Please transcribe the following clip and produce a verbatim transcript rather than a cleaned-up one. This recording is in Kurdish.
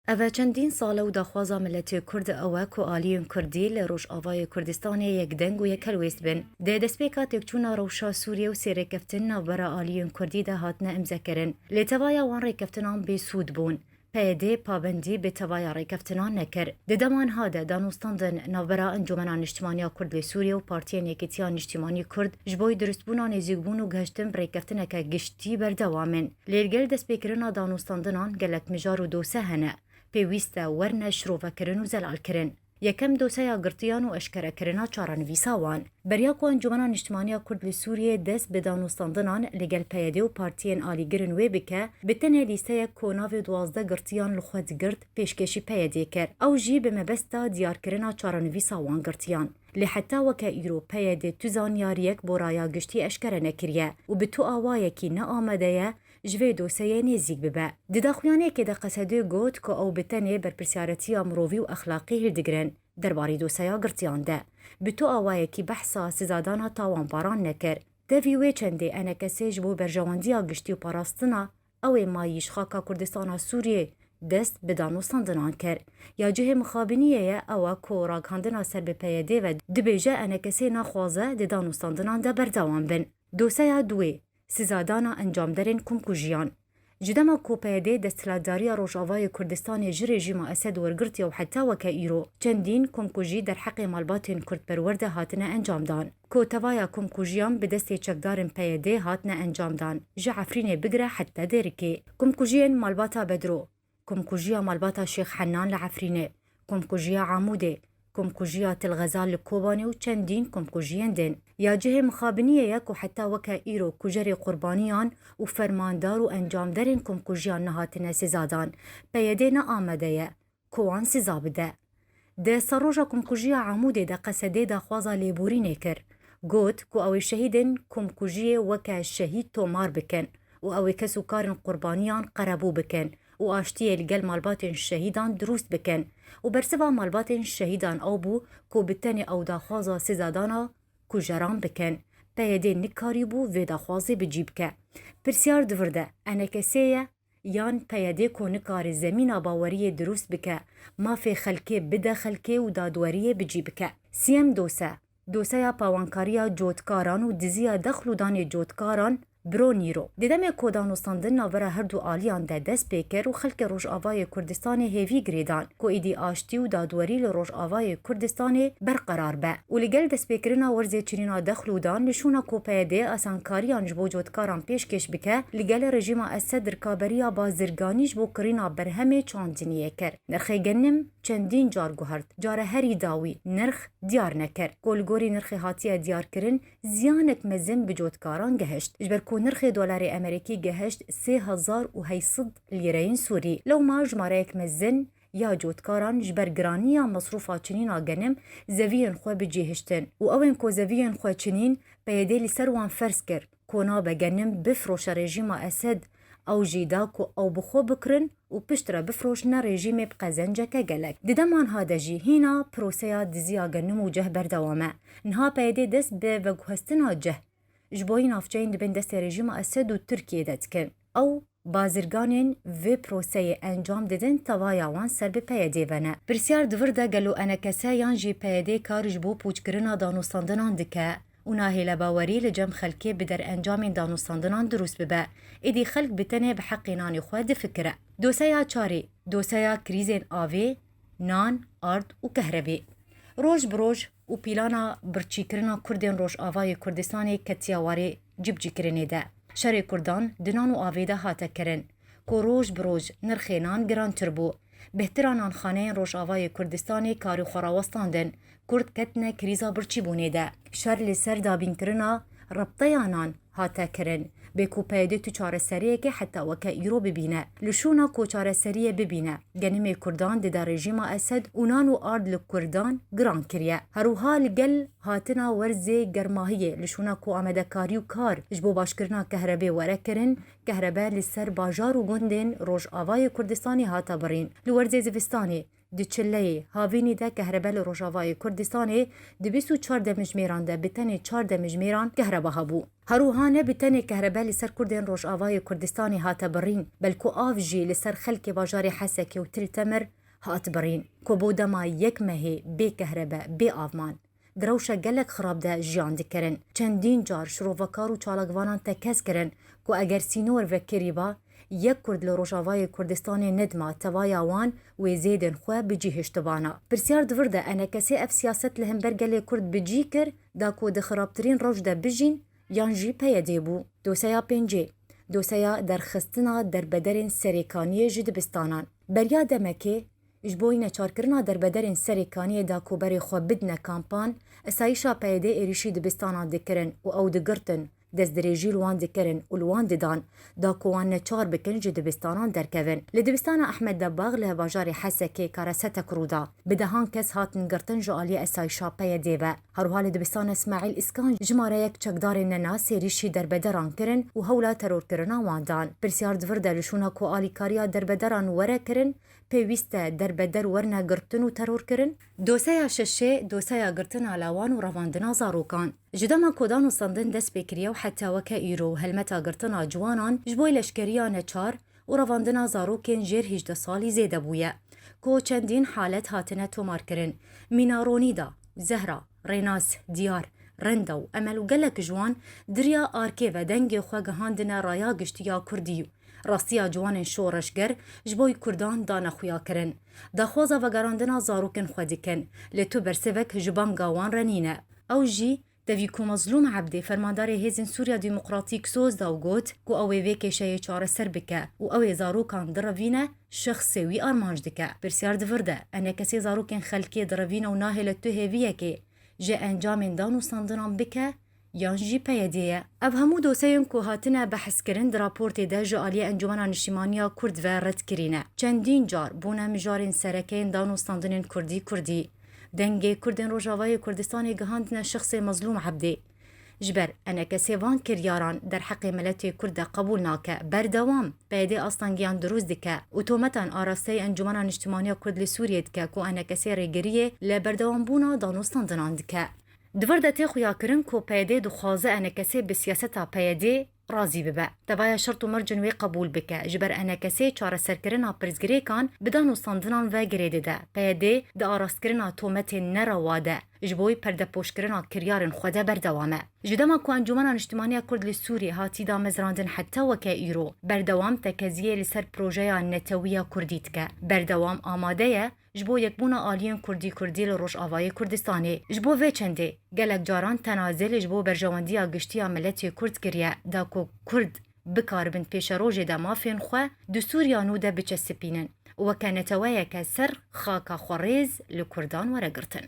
Ev e çendîn sal e û daxwaza miletê Kurd ew e ku aliyên Kurdî li Rojavayê Kurdistanê yekdeng û yekhelwêst bin. Di destpêka têkçûna rewşa Sûriyê û sêrêkeftin navbera aliyên Kurdî de hatine îmzekirin. Lê tevaya wan rêkeftinan bêsûd bûn. P Y D pabendî bi tevaya rêkeftinan nekir. Di dema niha de danûstandin navbera Encûmena Niştimaniya Kurd li Sûriyê û Partiyên Yekîtiya Niştimanî Kurd ji bo dirustbûna nêzîkbûn û gihiştin bi rêkeftineke giştî berdewam in. Lê li gel destpêkirina danûstandinan gelek mijar û dose hene. Pêwîst e werne şirovekirin û zelalkirin. Yekem doseya girtiyan û eşkerekirina çarenivîsa wan. Beriya ku Encûmena Niştimaniya Kurd li Sûriyê dest bi danûstandinan li gel P Y D û partiyên alîgirin wê bike, bi tenê lîsteyek ku navê duwazdeh girtiyan li xwe digirt, pêşkêşî P Y D kir. Ew jî bi mebesta diyarkirina çarenivîsa wan girtiyan. Lê heta weke îro P Y D tu zanyariyek bo raya giştî eşkere nekiriye û bi tu awayekî ne amade ye ji vê doseyê nêzîk bibe. Di daxuyaniyekê de Qesedê got ku ew bi tenê berpirsiyaretiya mirovî û exlaqî hildigirin derbarê doseya girtiyan de. Bi tu awayekî behsa sizadana tawanbaran nekir. Tevî wê çendê E N K S ji bo berjewendiya giştî û parastina ew ê mayî ji xaka Kurdistana Sûriyê dest bi danûstandinan kir. Ya cihê mixabiniyê ye ew e ku ragihandina ser bi P Y D ve dibêje E N K S naxwaze di danûstandinan de berdewam bin. Doseya duwê, sizadana encamderên komkujiyan. Ji dema ku P Y D desthilatdariya Rojavayê Kurdistanê ji rejîma Esed wergirtiye û heta weke îro çendîn komkujî derheqê malbatên kurdperwer de hatine encamdan. Ku tevaya komkujiyan bi destê çekdarên P Y D hatine encamdan, ji Efrînê bigire heta Dêrikê. Komkujiyên malbata Bedro, komkujiya malbata Şêx Hennan li Efrînê, komkujiya Amûdê, komkujiya Til Xezal li Kobanê û çendîn komkujiyên din. Ya cihê mixabiniyê ye ku heta weke îro kujerê qurbaniyan û fermandar û encamderên komkujiyan nehatine sizadan. P Y D ne amade ye ku wan siza bide. Di serroja komkujiya Amûdê de Qesedê daxwaza lêborînê kir. Got ku ew ê şehîdên komkujiyê weke şehîd tomar bikin û ew ê kes û karên qurbaniyan qerebû bikin û aştiyê li gel malbatên şehîdan dirûst bikin û bersiva malbatên şehîdan ew bû ku bi tenê ew daxwaza sizadana kujeran bikin. P Y D nikarîbû vê daxwazê bi cî bike. Pirsiyar di vir de E N K S ye yan P Y D ku nikare zemîna baweriyê dirûst bike, mafê xelkê bide xelkê û dadweriyê bi cî bike. Siyem dose, doseya pawankariya cotkaran û diziya dexl û danê cotkaran Bro Nîro. Di demê ku danûstandin navbera her du aliyan de dest pê kir û xelkê Rojavayê Kurdistanê hêvî girêdan ku êdî aştî û dadwerî li Rojavayê Kurdistanê berqerar be û li gel destpêkirina werzê çinîna dexl û dan li şûna ku P Y D asankariyan ji bo cotkaran pêşkêş bike, li gel rejîma Esed rikaberiya bazirganî ji bo kirîna berhemê çandiniyê kir. Nirxê genim çendîn car guhert, care herî dawî nirx diyar nekir. Ku li gorî nirxê hatiye diyarkirin, ziyanek mezin bi cotkaran gehişt. Ji ber ku nirxê dolarê Emerîkî gehişt sê hezar û heyt sed lîreyên Sûrî. Lewma jimareyek mezin ya cotkaran ji ber giraniya mesrûfa çinîna genim zeviyên xwe bi cî hiştin û ew ên ku zeviyên xwe çinîn, P Y D li ser wan ferz kir ku nabe genim bifroşe rejîma Esed, ew jî da ku ew bi xwe bikirin û piştre bifroşine rejîmê bi qezenceke gelek. Di dema niha de jî hîna proseya diziya genim û ceh berdewam e. Niha P Y D dest bi veguhestina ceh ji bo yî navçeyên di bin destê rejîma Esed û Tirkiyê de dikin. Ew bazirganên vê proseyê encam didin, tevaya wan ser bi P Y D ve ne. Pirsiyar di vir de gelo E N K S yan jî P Y D kar ji bo pûçkirina danûstandinan dike û nahêle bawerî li cem xelkê bi derencamên danûstandinan dirûst bibe. Êdî xelk bi tenê bi heqê nanê xwe difikire. Doseya çarê, doseya krîzên avê, nan, ard û kehrebê. Roj bi roj û pîlana birçîkirina Kurdên Rojavayê Kurdistanê ketiya warê cibcîkirinê de. Şerê Kurdan di nan û avê de hate kirin. Ku roj bi roj nirxê nan girantir bû. Bêhtira nanxaneyên Rojavayê Kurdistanê karê xwe rawestandin. Kurd ketine krîza birçîbûnê de. Şer li ser dabînkirina rebteya nan hate kirin. Bê ku P Y D tu çareseriyekê heta weke îro bibîne. Li şûna ku çareseriyê bibîne, genimê Kurdan dide rejîma Esed û nan û ard li Kurdan giran kiriye. Herwiha li gel hatina werzê germahiyê, li şûna ku amadekarî û kar ji bo başkirina kehrebê were kirin, kehrebe li ser bajar û gundên Rojavayê Kurdistanê hate birîn. Li werzê zivistanê, Di çileyê havînî de kehrebe li Rojavayê Kurdistanê di bîst û çar demjimêran de bi tenê çar demjimêran kehreba hebû. Her wiha ne bi tenê kehrebe li ser Kurdên Rojavayê Kurdistanê hate birîn, belku av jî li ser xelkê bajarê Hesekê û Til Temir hat birîn, ku bo dema yek mehê bê kehrebe, bê av man. Di rewşa gelek xirab de jiyan dikirin. Çendîn car şirovekar û çalakvanan tekez kirin ku eger sînor vekirîba, yek Kurd li Rojavayê Kurdistanê nedima tevaya wan wê zêdên xwe bi cî hiştibana. Pirsiyar di vir de, enekesê ev siyaset li hember gelê Kurd bi cî kir, da ku di xirabtirîn rewş de bijîn, yan jî P Y D bû. Doseya pêncê, doseya derxistina derbederên serêkaniyê ji dibistanan. Beriya demekê, ji bo neçarkirina derbederên serêkaniyê da ku berê xwe bidine kampan, esayîşa P Y D êrîşî dibistanan dikirin û ew digirtin, destdirêjî li wan dikirin û li wan didan, da ku wan neçar bikin ji dibistanan derkevin. Li dibistana Ehmed Debax li bajarê Hesekê karesetek rû da. Bi dehan kes hatin girtin ji aliyê esayîşa P Y D ve. Her wiha li dibistana Îsmaîl Îskan jimareyek çekdarên nenas êrîşî derbederan kirin û hewla terorkirina wan dan. Pirsiyar di vir de, li şûna ku alîkariya derbederan were kirin, pêwîst e derbeder werine girtin û terorkirin? Doseya şeşê, doseya girtina lawan û revandina zarokan. Ji dema ku danûstandin dest pê kiriye û heta weke îro helmeta girtina ciwanan ji bo leşkeriya neçar û revandina zarokên jêr hîjdeh salî zêde bûye, ku çendîn halet hatine tomarkirin. Mîna Ronîda, Zehra, Rênas, Diyar, Renda û Emel û gelek ji wan di riya arkê ve dengê xwe gihandine raya giştî ya Kurdî û rastiya ciwanên şoreşger ji bo Kurdan dane xuya kirin. Daxwaza vegerandina zarokên xwe dikin, lê tu bersivek ji banga wan re nîne. Ew jî, tevî ku Mezlûm Ebdê, fermandarê Hêzên Sûriya Demokratîk soz da û got ku ew ê vê kêşeyê çareser bike û ew ê zarokan direvîne, şexsê wî armanc dike. Pirsiyar di vir de, enekesê zarokên xelkê direvîne û nahêle tu hêviyekê ji encamên danûstandinan bike, yan jî P Y D ye? Ev hemû doseyên ku hatine behskirin di raportê de ji aliyê Encûmena Niştîmaniya Kurd ve red kirîne. Çendîn car bûne mijarên sereke yên danûstandinên Kurdî Kurdî. Dengê Kurdên Rojavayê Kurdistanê gihandine şexsê Mezlûm Ebdê. Ji ber enekesê van kiryaran derheqê miletê Kurd de qebûl nake. Berdewam P Y D astengiyan dirûst dike û tometan arasteyê Encûmena Niştîmaniya Kurd li Sûriyê dike ku enekesê rêgiriyê li berdewambûna danûstandinan dike. Di vir de tê xuyakirin ku P Y D dixwaze enekesê bi siyaseta P Y D razî bibe. Tevaya şert û mercên wê qebûl bike. Ji ber enekesê çareserkirina pirsgirêkan bi danûstandinan ve girê dide. P Y D di arastkirina tometên nerewa de ji bo perdepoşkirina kiryarên xwe de berdewam e. Ji dema ku Encûmena Niştîmaniya Kurd li Sûriyê hatî damezrandin heta weke îro, berdewam tekeziyê li ser projeya netewî ya Kurdî dike. Berdewam amade ye ji bo yekbûna aliyên Kurdî Kurdî li Rojavayê Kurdistanê. Ji bo vê çendê gelek caran tenazil ji bo berjewendiya giştî ya miletê Kurd kiriye, da ku Kurd bikaribin pêşerojê de mafên xwe di Sûriya nû de biçespînin û weke neteweyeke ser xaka xwerêz li Kurdan were girtin.